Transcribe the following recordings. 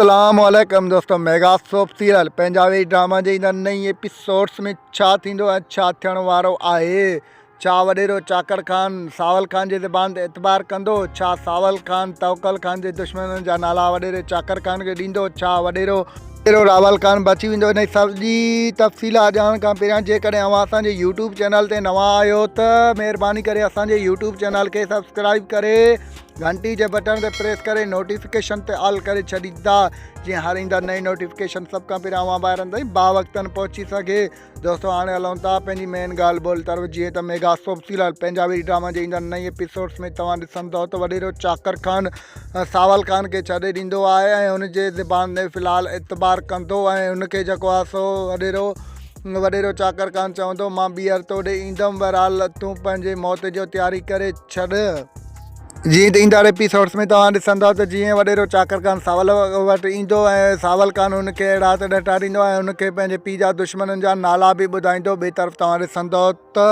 اسلام عليڪم دوستو ميگا سوپ سيريل پنهنجا وي ڊراما جي ايندڙ نئين ايپيسوڊس ۾ ڇا ٿيندو ۽ ڇا ٿيڻ وارو آهي ڇا وڏيرو چاڪر خان ساول خان جي زبان تي اعتبار ڪندو ڇا ساول خان توڪل خان جي دشمنن جا نالا وڏيري چاڪر خان کي ڏيندو ڇا وڏيرو وڏيرو راول خان بچي ويندو انهي سڄي تفصيلات ڄاڻڻ کان پهريان جيڪڏهن اوهان اسان جي يوٽيوب چينل تي نوان آهيو ته مهرباني ڪري اسان جي يوٽيوب چينل کي سبسڪرائب ڪري گهنٽي جي بٽڻ تي پريس ڪري نوٽيفڪيشن تي آل ڪري ڇڏيندا جيئن هر ايندڙ نئين نوٽيفڪيشن سڀ کان پهريان اوهان ڀائرن تائين باوقتن پهچي سگهي. دوستو هاڻي هلون ٿا پنهنجي مين ڳالهه ٻولهه طرف جيئن ته ميگا سوپ سيريل پنهنجا ويري ڊراما جي ايندڙ نئين ايپيسوڊس ۾ توهان ڏسندؤ ته وڏيرو چاڪر خان ساول خان کي ڇڏي ڏيندو آهي ۽ هن جي زبان تي في الحال اعتبار ڪندو ۽ هن کي جيڪو آهي سو وڏيرو وڏيرو چاڪر خان چوندو مان ٻيهر تو ڏي ايندم بهرحال تون پنهنجي موت جو تياري ڪري ڇڏ. جيئن ته ايندڙ ايپيسوڊس ۾ توهان ڏسندا ته جيئن وڏيرو چاڪر خان ساول وٽ ايندو ۽ ساول خان هن کي اهڙا ته ڏٽا ڏيندو ۽ هن کي پنهنجي پيء جا دشمنن جا نالا به ٻڌائيندو ٻئي طرف توهان ڏسندؤ ته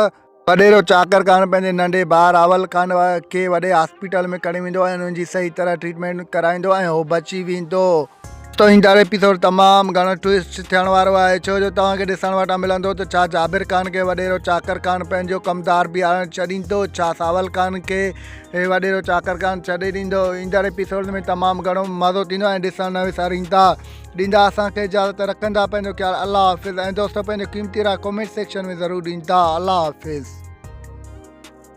وڏيرو چاڪر خان پنهنجي ننڍي ڀاء راول خان کي وڏي هاسپيٽل ۾ کڻي ويندو ۽ انهن جي صحيح طرح ٽريٽمينٽ ڪرائيندو ۽ هو بچي ويندو. تو ايندڙ ايپيسوڊ تمام گهڻو ٽوئسٽ ٿيڻ وارو آهي ڇو جو توهان کي ڏسڻ وٽان ملندو ته ڇا جابر خان کي وڏيرو چاڪر خان پنهنجو ڪمدار بيهارڻ ڇڏيندو ڇا ساول خان کي وڏيرو چاڪر خان ڇڏي ڏيندو ايندڙ ايپيسوڊ ۾ تمام گهڻو مزو ٿيندو ۽ ڏسڻ نه وساريندا ڏيندا اسان کي اجازت رکندا پنهنجو خيال الله حافظ ۽ دوستو پنهنجو قيمتي راء ڪمينٽ سيڪشن ۾ ضرور ڏيندا الله حافظ.